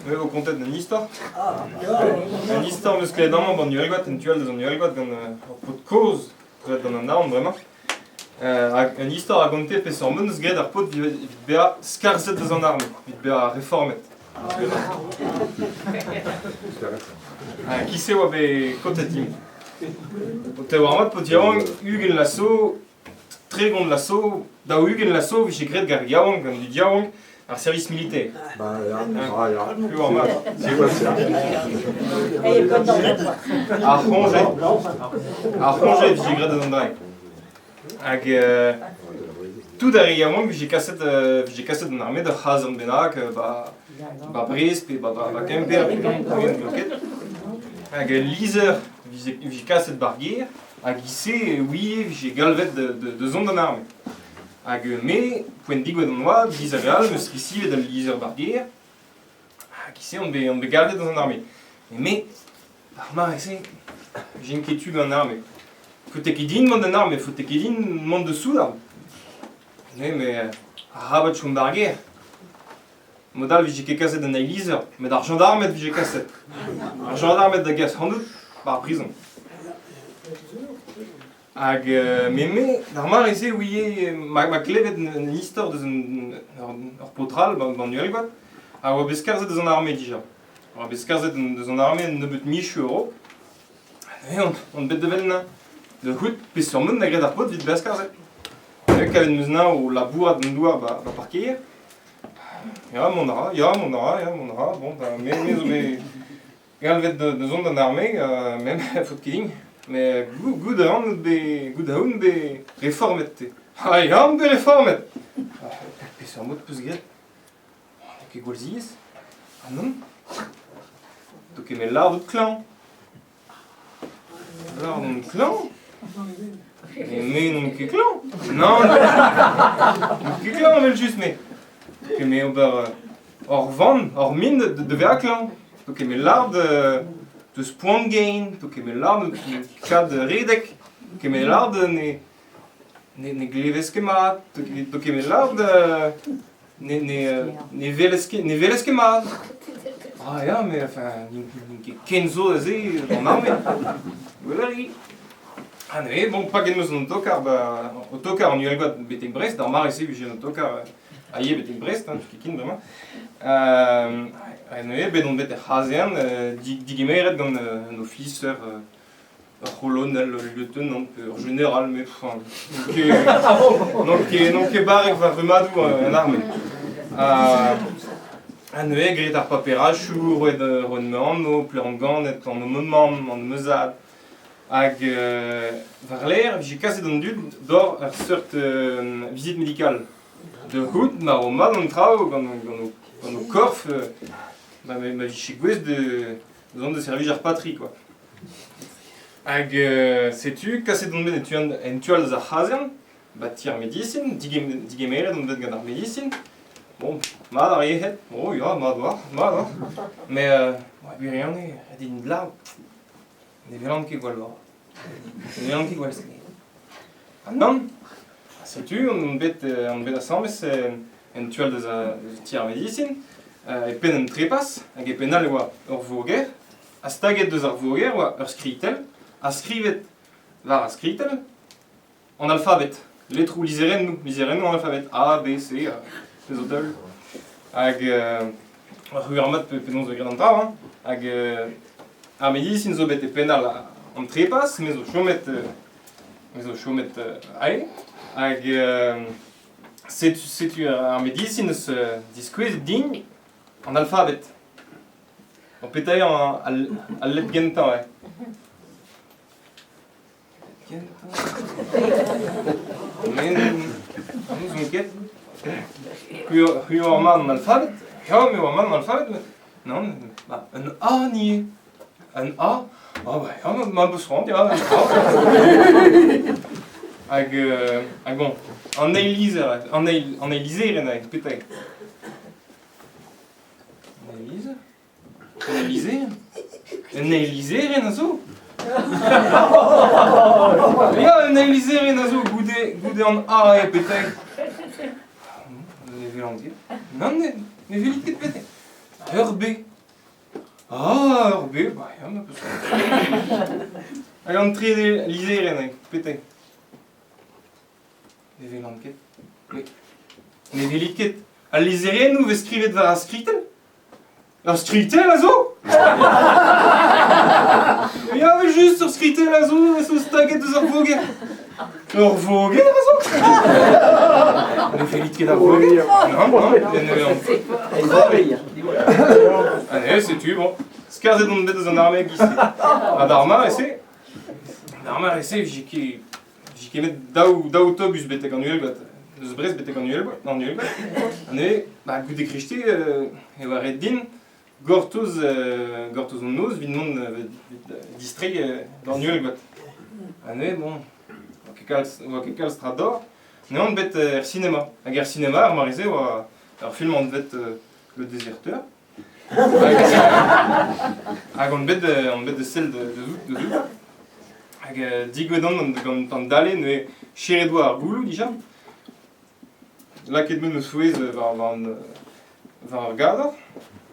Me vo kontet un istor. Un istor 'm eus klevet amañ gant Uhelgoad, en tu all deus an Uhelgoad gant ur paotr kozh graet gant an arm bremañ. Hag un istor a gonte peseurt mod 'neus graet ar paotr evit bezañ skarzhet deus an arme, evit bezañ reformet. Ki-se oa bet kontet dimp. O tev ar mat paotr yaouank 20 vloaz zo 30 vloaz zo, 40 vloaz zo 'vije graet gant ar yaouank, gant an dud yaouank, ar service militaire. Ba ya, ah ya. Piv ar mat? Siwazh ya. Ar c'hoñje. Ar c'hoñje 'vije graet eus an dra. Hag tout ar re yaouank 'vije kaset 'vije kaset d'an arme d'ur c'hazarn bennak 'ba 'ba Brest pe 'ba 'ba Kemper pe ket. Hag ul lizher 'vije 'vije kaset 'ba'r gêr. Hag e-se e ouie e vije galvet da zont d'an arme. Hag me, poent digouezhet an oad, giz ar re all, 'm eus resivet al lizher ba'r gêr. Hag e-se on bet on bet galvet d'an arme. Met me, d'ar mare-se, 'vijent ket tu gant an arme. Faote ket din mont d'an arme, faote ket din mont da soudard. Me, met arabat chom ba'r gêr. Mod all 'vije ket kaset an eil lizher, met ar jañdarmed 'vije kaset. Ar jañdarmed da gas ac'hanout 'ba ar prizon. Hag me me, d'ar mare-se 'ouie ma ma klevet un istor deus un ur paotr all 'ba an Uhelgoad a oa bet skarzhet deus an arme dija. A oa bet skarzhet deus an arme un nebeud mizioù a-raok. Ha neuze on bet da wel 'na da c'hoût peseurt mod 'na graet ar paotr evit bezañ skarzhet. Kavet 'm eus 'na o labourat an douar 'ba 'ba parkeier. Ya, mont a ra, ya, mont a ra, ya, mont a ra. Bon, bah, me, me zo bet galvet da zont d'an arme, même faot ket din. Mais goût a ran out bet, goût a oun bet reformet te. Ah ya, on bet reformet! Peseurt mod 'peus graet? N'eo ket gwall ziaes. Ah non? 'Do ket met lâr out klañv. Alors on klañv? Mais n'on ket klañv. Non, n'on ket klañv evel-just, me. Ket me ober hor van, hor min da vezañ klañv. To ket me lard deus poan-gein, to ket me lard kad redek, ket me lard ne ne ne glevez ket mat, to ket me lard Ne, ne, ne welez ket, ne welez ket mat. Ah ya, mais enfin, n'int ket ken zo aze d'an arme. Gwell a ri. Ah neuze, bon, paket 'm eus an autocar, ba, autocar an Uhelgoad betek Brest, d'ar mare-se 'vije an autocar a ye betek Brest, hein, ket ken bremañ. Ha neuze, bet on bet er c'hazern, digemeret gant un ofiser Ur c'holonel, ul lieutenant pe ur jeneral, met enfin, n'on ket, n'on ket barrek war rummadoù an arme. Ha neuze graet ar paperachoù, roet roet ma anv, pelec'h on ganet, anv ma mamm, anv ma zad. Hag war-lerc'h e vije kaset an dud d'ober ur seurt visite médicale. Da c'hoût ma ro mat an traoù gant gant ho korf, ma vije gouest da zont da servij ar patri quoi. Hag setu, kaset on bet en tu all eus ar c'hazern, ba ti ar medisin, digemeret on bet gant ar medisin. Bon, mat ar yec'hed, oh ya, mat oa, mat oa. Mais gwirionez, ret din lâret, ne welan ket gwall vat. Ne welan ket gwall sklaer. Ha nann, setu on bet, on bet asambles en tu all deus ti ar medisin, e penn un trepas, hag e penn all e oa ur voger, Ha staget deus ar voger oa ur skritell, ha skrivet war ar skritell an alfabet, letroù lizherennoù, lizherennoù an alfabet A, B, C, pezh zo taol. Hag ur mat penaos 'vez graet an traoù, hein. Hag ar medisin zo bet e penn all an trepas, me zo chomet me zo chomet aze. Hag setu setu ar medisin eus diskouezet din an alfabet. O petra eo al led gentañ eo? Gentañ Me n'ouzon ket. C'hwi oar mat an alfabet? Ya, me oar mat an alfabet, met nann, ba un A 'ni eo. Un A? Ah bah ya, ma 'm eus c'hoant, ya, un A. Hag hag bon, an eil lizher, an eil an eil lizherenn eo, petra eo? Un eil-lizher? Un eil-lizherenn? Un eil-lizherenn a zo? Ya, un eil-lizherenn a zo goude, goude an A eo betek. Ne welan ket. Nann, ne, ne welit ket betek. Ur B. Ah, ur be, ba ya, ma peus Hag an trede lizherenn eo, petra? Ne welan ket. Ne welit ket al lizherennoù 'vez skrivet war ar skritell? Ur skritell a zo? Ya, evel-just, ur skritell a zo, a zo staget eus ar voger. Ur voger a zo? Ne welit ket ar voger? Non, non, ne welan ket. Allez, setu, bon. Skarzhet on bet eus an arme e-giz-se. Ha d'ar mare-se, d'ar mare-se, j'ai ket J'ai ket met daou, daou autobus betek an Uhelgoad. Eus Brest betek an Uhelgoad, an Uhelgoad. Ha neuze, ba, goude kreisteiz e oa ret din gortoz, gortoz an noz evit mont evit distreiñ d'an Uhelgoad. Ha neuze, bon, oa ket kalz, oa ket kalz tra d'ober. Neuze on bet er sinema. Hag er sinema, ar mare-se, oa ur film anvet Le Déserteur. Hag on bet, on bet da sell da zout. Hag digouezet on gant an dale neuze serret oa ar gouloù dija. Lakaet 'm eus ma frouezh war war ar gador.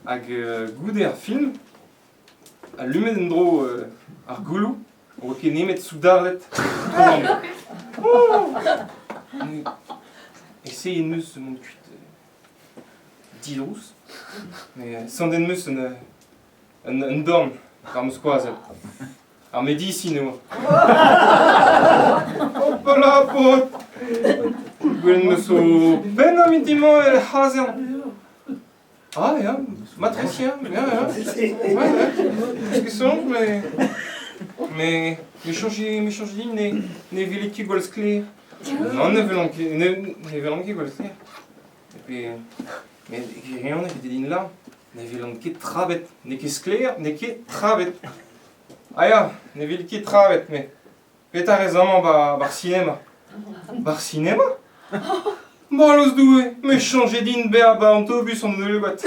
Hag goude ar film, allumet en-dro ar gouloù, oa ket nemet soudarded Oh! Eseet 'm eus mont kuit. Didrouz. Mais santet 'm eus un, un, un dorn war ma skoazell. Ar medisin eo. Hopala, paotr! Gwelet 'm eus ho penn ar mintin-mañ er c'hazern. Ah ya, matresse ya, ya, ya. Ouais, ouais. Parce que soñj, mais... Mais, me soñj me soñj din ne, ne welit ket gwall sklaer. Non, ne welan ket, ne, ne welan ket gwall sklaer. Pe, met gwirionez evit din là, ne welan ket trabet. N'eo ket sklaer, n'eo ket trabet. Ah ya, ne wel ket trabet, met petra rez amañ 'ba 'bar sinema? 'Bar sinema? Mallozh Doue, me soñje din bezañ 'ba an autobus an Uhelgoad.